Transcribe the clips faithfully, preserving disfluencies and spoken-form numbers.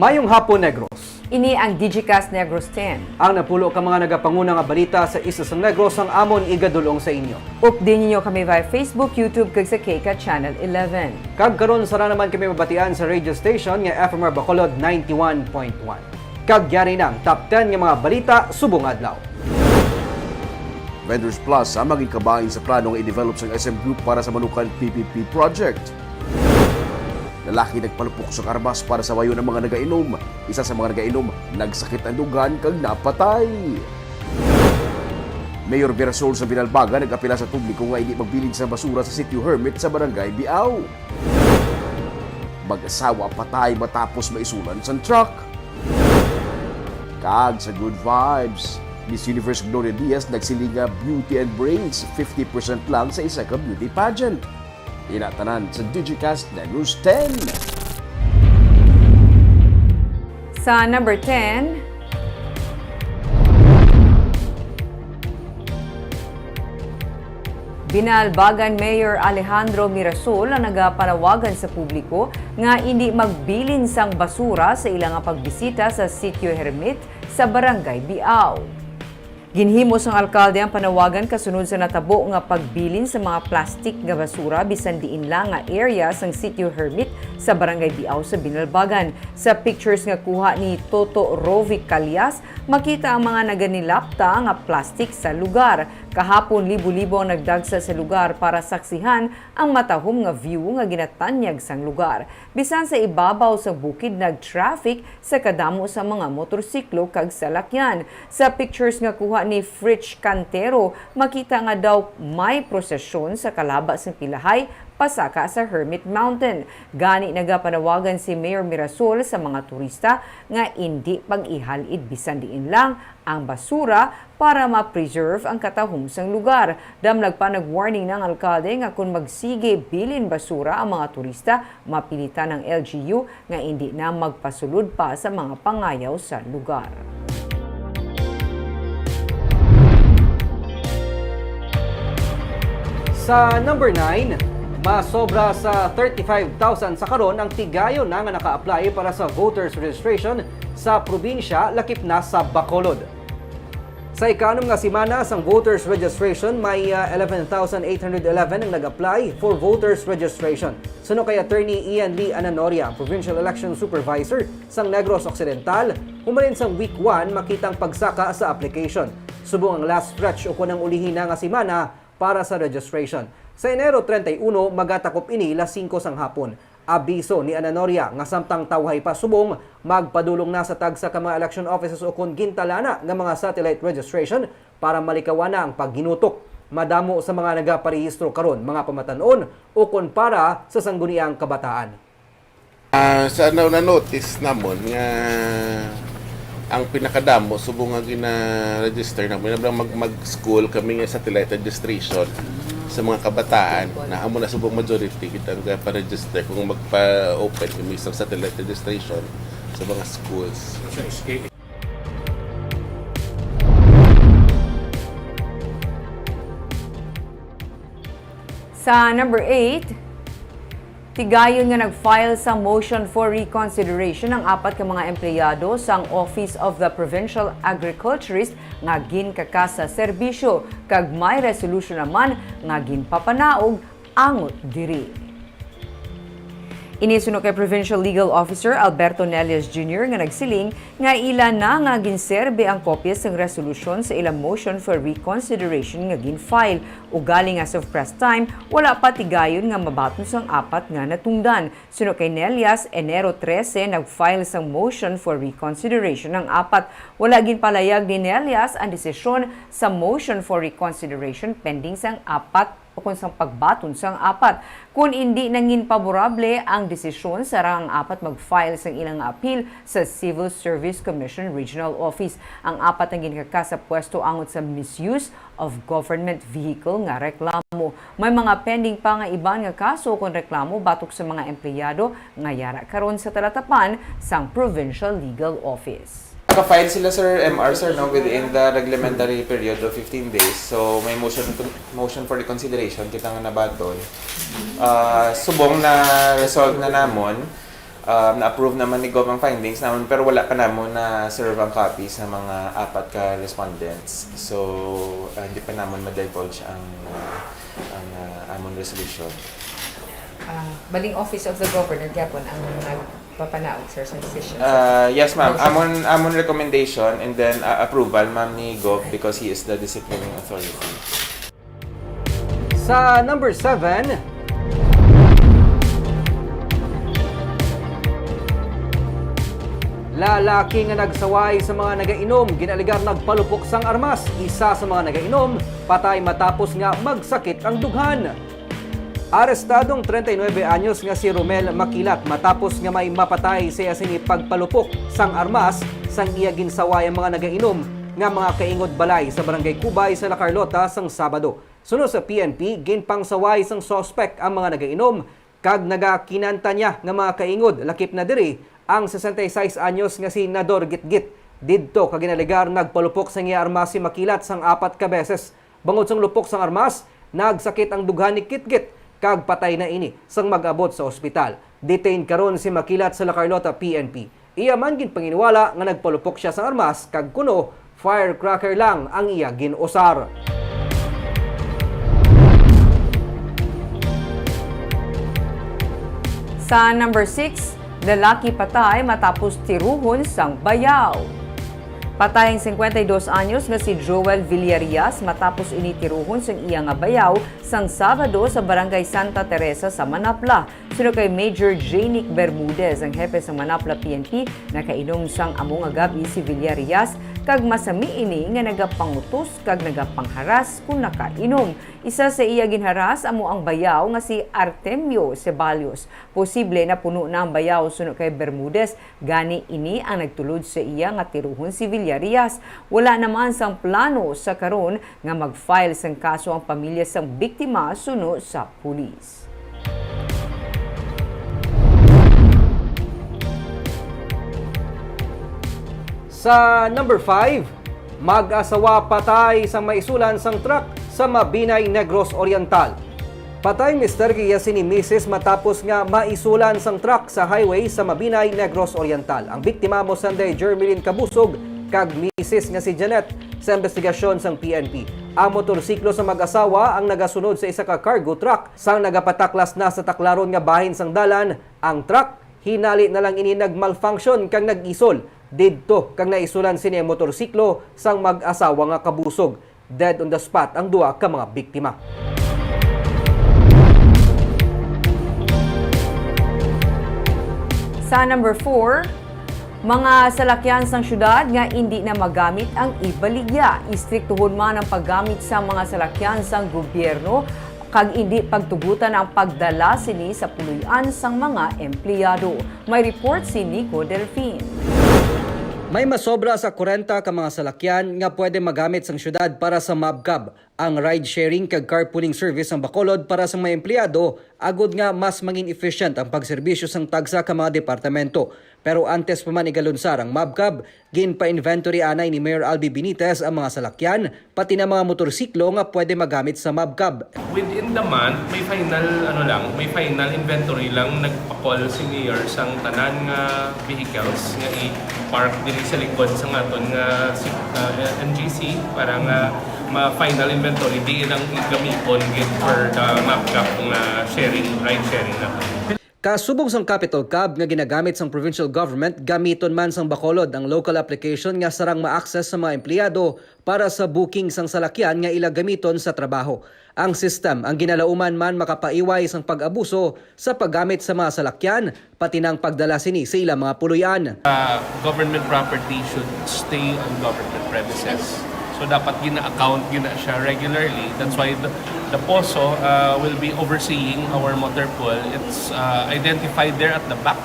Mayong hapon, Negros. Ini ang Digicast Negros ten. Ang napulo ka mga nagapanguna nga balita sa isla sang Negros ang amon igadul-ong sa inyo. Updi ninyo kami via Facebook, YouTube, kag sa KCAT Channel eleven. Kag karon, sara naman kami mabatian sa radio station nga F M R Bacolod ninety-one point one. Kag yari na ang top ten nga mga balita subong adlaw. Vendors Plaza maging kabahin sa plano nga i-develop sang S M Group para sa Manukan P P P project. Lalaki nagpalupok sang armas para sawayon ang mga nagainom. Isa sa mga nagainom, nagsakit ang dughan kag napatay. Mayor Mirasol sa Binalbagan nag-apela sa publiko nga hindi magbilin sa basura sa Sitio Hermit sa Barangay Biao. Mag-asawa patay matapos maisulan sang truck. Kag sa Good Vibes, Miss Universe Gloria Diaz nagsiling nga beauty and brains, fifty percent lang sa isa ka beauty pageant. Ina tanan sa Digicast Negros ten. Sa number ten, Binalbagan Mayor Alejandro Mirasol ang nagapanawagan sa publiko nga indi magbilin sang basura sa ila nga pagbisita sa Sitio Hermit sa Barangay Biao. Ginhimo sang alkalde ang panawagan kasunod sa natabo nga pagbilin sa mga plastik nga basura bisan diin lang nga area sang Sitio Hermit sa Barangay Biao sa Binalbagan. Sa pictures nga kuha ni Toto Rovic Calyas, makita ang mga naganilapta nga plastik sa lugar. Kahapon, libo-libo ang nagdagsa sa lugar para saksihan ang matahom nga view nga ginatanyag sang lugar. Bisan sa ibabaw sang bukid, nag-traffic sa kadamo sa mga motorsiklo kag salakyan. Sa pictures nga kuha ni Fritch Cantero, makita nga daw may prosesyon sa kalaba sang pilahay pasaka sa Hermit Mountain. Gani, nagapanawagan si Mayor Mirasol sa mga turista nga indi pag-ihalid bisan diin lang ang basura para ma-preserve ang katahom sang lugar. Damlag pa, nag-warning na ang alkalde nga kon magsige bilin basura ang mga turista, mapilitan ang L G U nga indi na magpasulod pa sa mga pangayaw sa lugar. Sa number nine, masobra sa thirty-five thousand sa karon ang tigayon na nga naka-apply para sa voters registration sa probinsya, lakip na sa Bacolod. Sa ikaanom nga semana sang voters registration, may, ah, eleven thousand eight hundred eleven ang nag-apply for voters registration. Suno kay Attorney Ian Lee Ananoria, ang Provincial Election Supervisor sang Negros Occidental, humalin sang week one makita ang pagsaka sa application. Subong ang last stretch ukon ang ulihi na nga semana para sa registration. Sa Enero treinta y uno, magatakop ini las singko sang hapon. Abiso ni Ananoria nga samtang tawhay pa subong, magpadulong na sa tagsa ka mga election offices ukon gintalana nga mga satellite registration para malikawan na ang pagginutok. Madamo sa mga nagaparehistro karon mga pamatan-on ukon para sa sangguniang kabataan. Ah, sa na-, na-notice namon nga ang pinakadamo subong nga gina-register namon, yun lang mag-, mag-school kami nga satellite registration sa mga kabataan, na amo na subong majority kita nga pa-register kung magpa-open kami sa satellite registration sa mga schools. Sa number eight, tigayon nga nag-file sa motion for reconsideration ang apat ka mga empleyado sang Office of the Provincial Agriculturist nga ginkakasa serbisyo, kag may resolution naman nga ginpapanaog angot diri. Ini suno kay Provincial Legal Officer Alberto Nelias Junior nga nagsiling nga ila na nga ginserbe ang kopya sang resolusyon sa ilang motion for reconsideration nga gin-file. Ugaling as of press time, wala pa tigayon nga mabaton sang apat nga natungdan. Suno kay Nelias, Enero trese nag-file sang motion for reconsideration ang apat. Wala ginpalayag ni Nelias ang desisyon sa motion for reconsideration pending sang apat o kon sang pagbaton sang apat. Kon indi nangin paborable ang desisyon, sara ang apat mag-file sang ilang nga apil sa Civil Service Commission Regional Office. Ang apat ang ginkakasa pwesto angot sa misuse of government vehicle nga reklamo. May mga pending pa nga iban nga kaso kon reklamo batok sa mga empleyado nga yara karon sa talatapan sang Provincial Legal Office. Naka-file sila, sir, M R, sir, no, within the reglementary period of fifteen days. So, may motion to, motion for reconsideration kita nga nabaton. Ah, subong na-resolve na namon, Um, na-approve naman ni Gov ang findings naman, pero wala pa namon na-serve ang copy sa mga apat ka respondents. So, ah, hindi pa namon ma-divulge ang, ang, ah, amon resolution. Ah, baling Office of the Governor gyapon ang nagpapanaog, sir, sa decision, sir. Ah, yes, ma'am. Motion. Amon, amon recommendation, and then, ah, approval, ma'am, ni Gov because he is the disciplining authority. Sa number seven, lalaki nga nagsaway sa mga nagainom, ginaligar nagpalupok sang armas. Isa sa mga nagainom patay matapos nga magsakit ang dughan. Arestado ang treinta y nueve anyos nga si Romel Makilat matapos nga may mapatay sa iya sini pagpalupok sang armas sang iya ginsaway ang mga nagainom nga mga kaingod balay sa Barangay Cubay sa La Carlota sang Sabado. Suno sa P N P, ginpangsaway sang suspek ang mga nagainom kag nagakinanta niya nga mga kaingod. Lakip na diri ang sesenta y seis anyos nga si Nador Gitgit. Didto ka ginaligar nagpalupok sang iya armas si Makilat sang apat ka beses. Bangod sang lupok sang armas, nagsakit ang dughan ni Gitgit kag patay na ini sang mag-abot sa ospital. Detained karon si Makilat sa La Carlota P N P. Iya man ginpanginiwala nga nagpalupok sia sang armas kag kuno firecracker lang ang iya gin-usar. Sa number six, lalaki patay matapos tiruhon sang bayaw. Patay ang cincuenta y dos anyos nga si Joel Villarias matapos ini tiruhon sang iya nga bayaw sang Sabado sa Barangay Santa Teresa sa Manapla. Suno kay Major Janic Bermudez, ang hepe sa Manapla P N P, nakainom sang amo nga gab-i si Villarias kag masami ini nga nagapangutos kag nagapangharas kon nakainom. Isa sa iya ginharas amo ang bayaw nga si Artemio Ceballos. Posible napuno na ang bayaw suno kay Bermudez, gani ini ang nagtulod sa iya nga tiruhon si Villarias. Wala naman sang plano sa karon nga mag-file sang kaso ang pamilya sang biktima suno sa pulis. Sa number five, mag-asawa patay sang maisulan sang truck sa Mabinay, Negros Oriental. Patay ang mister kag iya sini misis matapos nga maisulan sang truck sa highway sa Mabinay, Negros Oriental. Ang biktima amo sanday Jermeline Cabusog kag misis nga si Janet sa investigasyon sang P N P. Ang motorsiklo sa mag-asawa ang nagasunod sa isa ka cargo truck. Sang nagapataklas na sa taklaron nga bahin sang dalan ang truck, hinali na lang ini nag-malfunction kag nag-isol didto kag naisulan sini ang motorsiklo sang mag-asawa nga Cabusog. Dead on the spot ang duha ka mga biktima. Sa number four, mga salakyan sang syudad nga indi na magamit ang ibaligya. Istriktuhon man ang paggamit sa mga salakyan sang gobyerno kag indi pagtugutan ang pagdala sini sa puloy-an sang mga empleyado. May report si Nico Delfin. May masobra sa kwarenta ka mga salakyan nga pwede magamit sang syudad para sa MabCab, ang ride-sharing kag carpooling service sang Bacolod para sa mga empleyado, agod nga mas mangin efficient ang pagserbisyo sang tagsa ka mga departamento. Pero antes pa man igalunsar ang MabCab, ginpa-inventory anay ni Mayor Albi Benitez ang mga salakyan, pati na mga motorsiklo nga pwede magamit sa MabCab. Within the month, may final, ano lang, may final inventory lang. Nagpa-call si Mayor sang tanan nga vehicles nga i-park diri sa likod sa aton nga si-, ah, N G C para nga ma-final inventory, di lang gamiton gid for the MabCab nga sharing, ride sharing naton. Kasubong sang Capitol Cab nga ginagamit sang provincial government, gamiton man sang Bacolod ang local application nga sarang ma-access sa mga empleyado para sa booking sang salakyan nga ila gamiton sa trabaho. Ang system ang ginalauman man makapaiway sang pag-abuso sa paggamit sa mga salakyan, pati na ang pagdala sini sa ila mga puloy-an. Uh, government property should stay on government premises. So dapat gina-account gina siya regularly. That's why the, the POSO uh, will be overseeing our motor pool. It's uh, identified there at the back.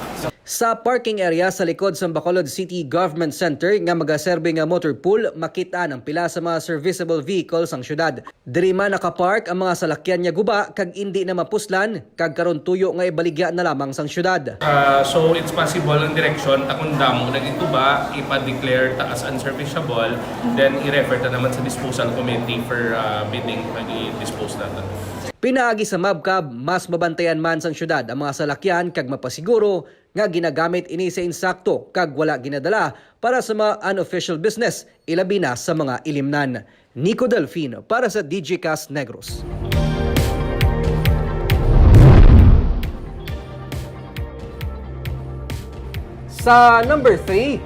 Sa parking area sa likod sang Bacolod City Government Center nga magaserbi nga motor pool, makit-an ang pila sa mga serviceable vehicles sang syudad. Diri man nakapark ang mga salakyan nga guba kag indi na mapuslan, kag karon tuyo nga ibaligya na lamang sang syudad. Ah, so it's possible ang direksyon ta kung damo nagituba, ipa-declare ta as unserviceable, then i-refer ta naman sa disposal committee for ah, bidding pag i-dispose nato. Pinaagi sa MabCab, mas mabantayan man sang syudad ang mga salakyan kag mapasiguro nga ginagamit ini sa insakto kag wala ginadala para sa mga unofficial business, ilabi na sa mga ilimnan. Nico Delfin para sa D J Cast Negros. Sa number three,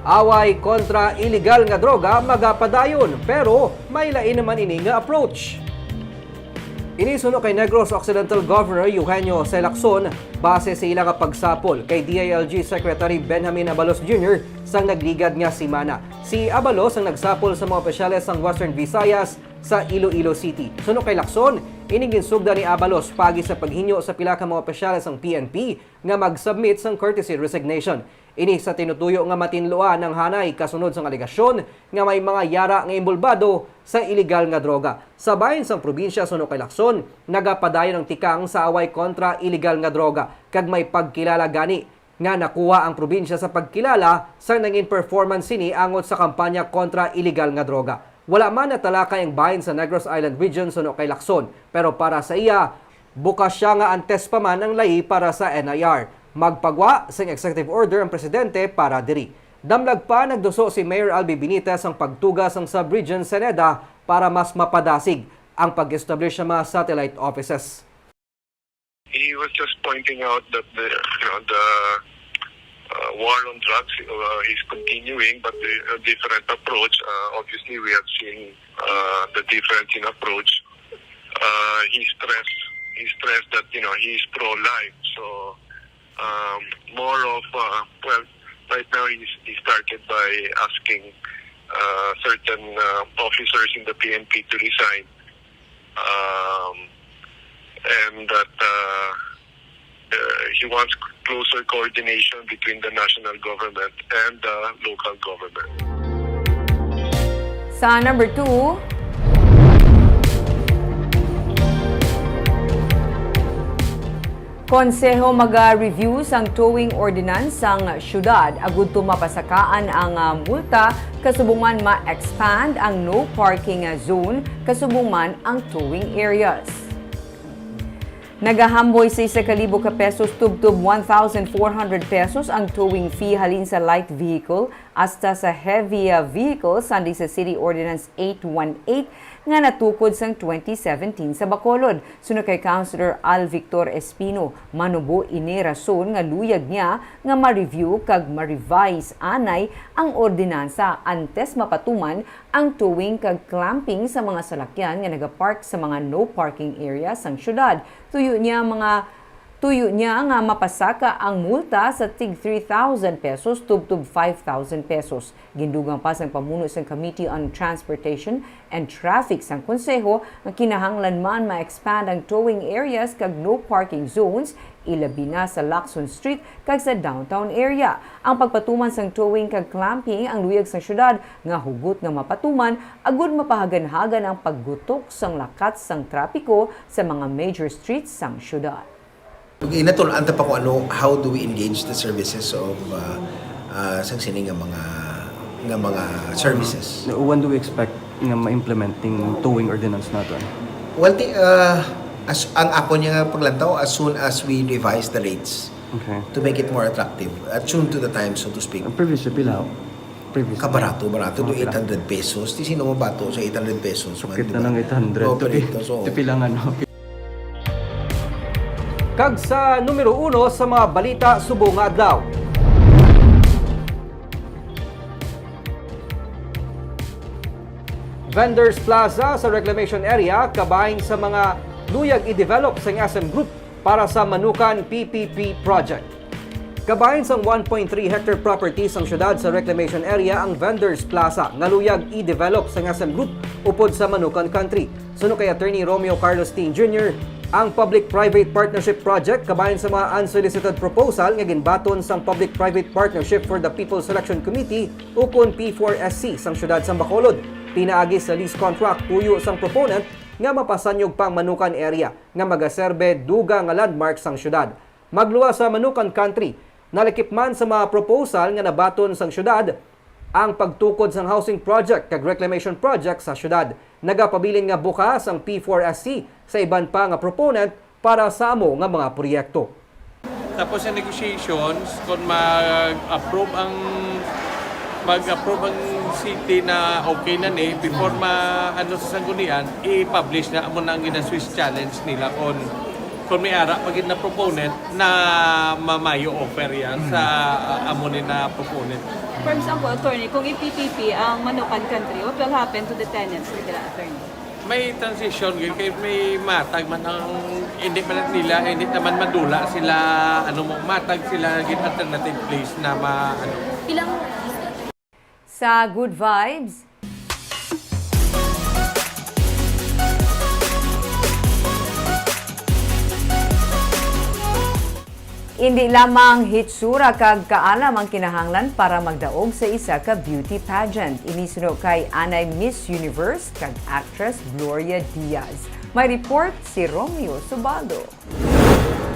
away kontra iligal nga droga magapadayon, pero may lain naman ini nga approach. Ini suno kay Negros Occidental Governor Eugenio C. Lacson, base sa ila nga pagsapol kay D I L G Secretary Benjamin Abalos Junior sang nagligad nga semana. Si Abalos ang nagsapol sa mga opisyales sang Western Visayas sa Iloilo City. Suno kay Lacson, ini ginsugdan ni Abalos paagi sa paghinyo sa pila ka mga opisyales sang P N P nga mag-submit sang courtesy resignation. Ini sa tinutuyo nga matinluan ang hanay kasunod sang alegasyon nga may mga yara nga inbolbado sa iligal nga droga. Sa bahin sang probinsya suno kay Lacson, nagapadayon ang tikang sa away kontra iligal nga droga, kag may pagkilala gani nga nakuha ang probinsya sa pagkilala sang nangin performance sini angot sa kampanya kontra iligal nga droga. Wala man natalakay ang bahin sa Negros Island Region suno kay Lacson, pero para sa iya, bukas siya nga antes pa man ang layi para sa N I R. Magpagwa sing executive order ang presidente para diri. Damlag pa, nagduso si Mayor Albi Benitez ang pagtuga sang sub-region sa NEDA para mas mapadasig ang pag-establish sa mga satellite offices. He was just pointing out that the, you know, the uh, war on drugs uh, is continuing, but the, a different approach. Uh, obviously, we have seen uh, the difference in approach. Uh, he stressed he stressed that you know he is pro-life, so um, more of uh, well, right now he's, he started by asking uh, certain uh, officers in the P N P to resign, um, and that uh, uh, he wants closer coordination between the national government and the local government. Sa number two, Konseho maga-review sang towing ordinance sang syudad agud to mapasakaan ang ah, multa kasubong man ma-expand ang no parking ah, zone kasubong man ang towing areas. Nagahamboy sa isa ka libo ka pesos tubtob one thousand four hundred pesos ang towing fee halin sa light vehicle hasta sa heavy ah, vehicle sandi sa City Ordinance eight one eight nga natukod sang twenty seventeen sa Bacolod. Suno kay Councilor Al Victor Espino, manubo ini rason nga luyag niya nga ma-review kag ma-revise anay ang ordinansa antes mapatuman ang towing kag clamping sa mga salakyan nga nagapark sa mga no parking area sang syudad. Tuyo niya mga Tuyo niya nga mapasaka ang multa sa tig three thousand pesos tubtob five thousand pesos. Gindugang pa sang pamuno sang Committee on Transportation and Traffic sang Konseho nga kinahanglan man ma-expand ang towing areas kag no parking zones, ilabi na sa Lacson Street kag sa downtown area. Ang pagpatuman sang towing kag clamping ang luyag sang syudad nga hugot nga mapatuman agud mapahaganhagan ang paggutok sang lakat sang trapiko sa mga major streets sang syudad. Ginatun-an ta pa kung ano, how do we engage the services of uh, uh, sang sini nga mga nga mga services. When do we expect nga ma-implement ning towing ordinance naton? Well, ti, uh, as, ang ako niya nga paglantaw, as soon as we revise the rates Okay. to make it more attractive, attuned to the times, so to speak. Ang previous siya pila? Previous. Kabarato, barato do Okay. eight hundred pesos. Di sino mabato sa eight hundred pesos? Sakit na ng eight hundred. Operators, oo. Tipilangan, no? Kag sa numero uno sa mga balita subong nga adlaw. Vendors Plaza sa Reclamation Area kabahin sa mga luyag i-develop sang S M Group para sa Manukan P P P project. Kabahin sang one point three hectare property sang syudad sa Reclamation Area ang Vendors Plaza nga luyag i-develop sang S M Group upod sa Manukan Country. Suno kay Attorney Romeo Carlos Tin Junior, ang Public-Private Partnership Project kabahin sa mga unsolicited proposal nga ginbaton sang Public-Private Partnership for the People's Selection Committee ukon P four S C sang syudad sang Bacolod. Pinaagi sa lease contract, tuyo sang proponent nga mapasanyog pa ang Manukan Area nga magaserbe dugang nga landmark sang syudad. Magluwas sa Manukan Country, nalakip man sa mga proposal nga nabaton sang syudad ang pagtukod sang housing project kag reclamation project sa syudad. Nagapabilin nga bukas ang P four S C sa iban pa nga proponent para sa amo nga mga proyekto. Tapos sa negotiations, kung mag-approve ang mag-approve ang city na okay na ni, before ma ano sa sanggunian, i-publish na amo na ang gina-Swiss challenge nila kung kung may ara pa gid na proponent na mamayo offer yan sa uh, amo ni na proponent. For example, attorney, kung i-P P P ang Manukan Country, what will happen to the tenants nila, attorney? May transition gid kay may matag man ang hindi man nila hindi naman madula sila ano mo matag sila gid alternative place na ma ano. Ilang Sa Good Vibes, Indi lamang hitsura kag kaalam ang kinahanglan para magdaog sa isa ka beauty pageant. Ini suno kay anay Miss Universe kag actress Gloria Diaz. May report si Romeo Subaldo.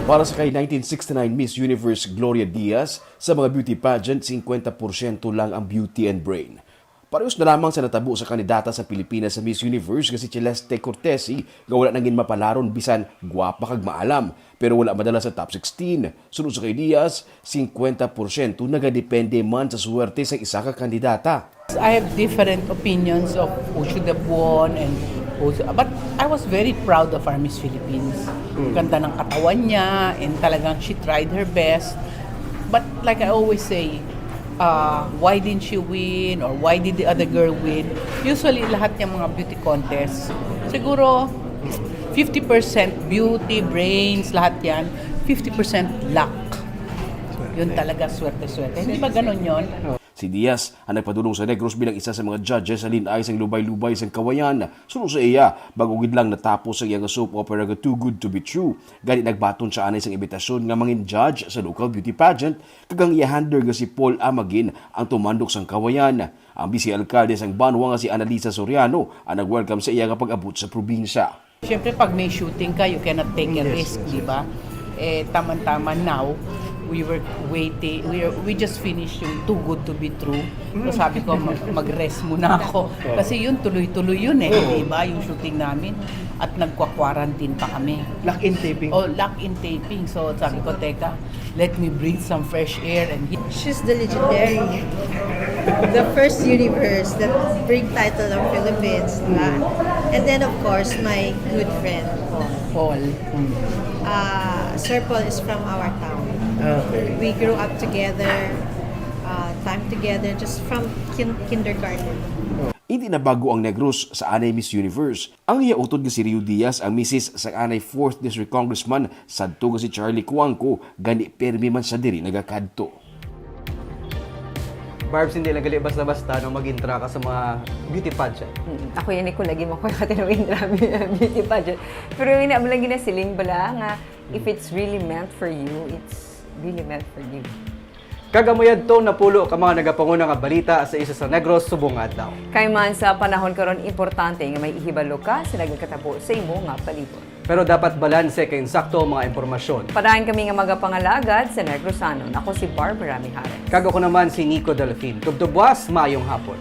Para sa kay nineteen sixty-nine Miss Universe Gloria Diaz, sa mga beauty pageant, singkwenta porsyento lang ang beauty and brain. Parehos na lamang sa natabo sa kandidata sa Pilipinas sa Miss Universe nga si Celeste Cortesi nga wala nangin mapalaron bisan gwapa kag maalam, pero wala madala sa top sixteen. Sunod sa kay Diaz, singkwenta porsyento nagadepende man sa swerte sa isa ka kandidata. I have different opinions of who should have won and who should, but I was very proud of our Miss Philippines. Ganda ng katawan niya and talagang she tried her best. But like I always say, uh, why didn't she win or why did the other girl win? Usually lahat ng mga beauty contest, siguro fifty percent beauty, brains, lahat yan, fifty percent luck. Yun talaga, swerte-swerte. Hindi ba ganun yun? Si Diaz ang nagpadulong sa Negros bilang isa sa mga judges sa Lin-ay sang Lubay-Lubay sang Kawayan. Suno sa iya, bag-o gid lang natapos ang iya nga soap opera nga Too Good to Be True. Gani nagbaton siya anay sang imbitasyon nga mangin judge sa local beauty pageant, kag ang iya handler nga si Paul Amagin ang tumandok sang Kawayan. Ang bisi alkalde sang banwa nga si Annalisa Soriano ang nag-welcome sa iya nga pag-abot sa probinsya. Siyempre, pag may shooting ka, you cannot take a risk, di ba? Eh, taman-taman now, we were waiting, we, are, we just finished yung Too Good to Be True. So sabi ko, mag- mag-rest muna ako. Kasi yun, tuloy-tuloy yun eh, di ba? Yung shooting namin. At nagkwa-quarantine pa kami. Lock-in taping. Oh, lock-in taping. So sabi ko, teka, let me breathe some fresh air and She's the legendary, the first universe that bring title ng Philippines, di ba? And then of course, my good friend, Paul. Paul. Uh, Sir Paul is from our town. Okay. We grew up together, uh, time together, just from kin- kindergarten. Hindi na bago ang Negros sa anay Miss Universe. Ang iya utod nga si Rio Diaz ang misis sang anay fourth District Congressman sadto nga si Charlie Cuangco, gani pirmi man siya diri nagakadto. Barbs, hindi lang gali basta-basta no mag-intra ka sa mga beauty pageant. Mm, ako yan ko lagi makuha ka ng beauty pageant. Pero yun na mo lang ginasiling bala nga if it's really meant for you, it's really meant for you. Kag amo yadto napulo ka mga nagapanguna nga balita sa isa sa Negros subong nga adlaw. Kay man sa panahon karon importante nga may ihibalo ka sa nagakatabo sa imo nga palibot. Pero dapat balanse kay insakto ang mga impormasyon. Padayon kami nga magapangalagad sa Negrosanon. Ako si Barbara Mijares. Kag ako naman si Nico Delfin. Tubtubwas, maayong hapon.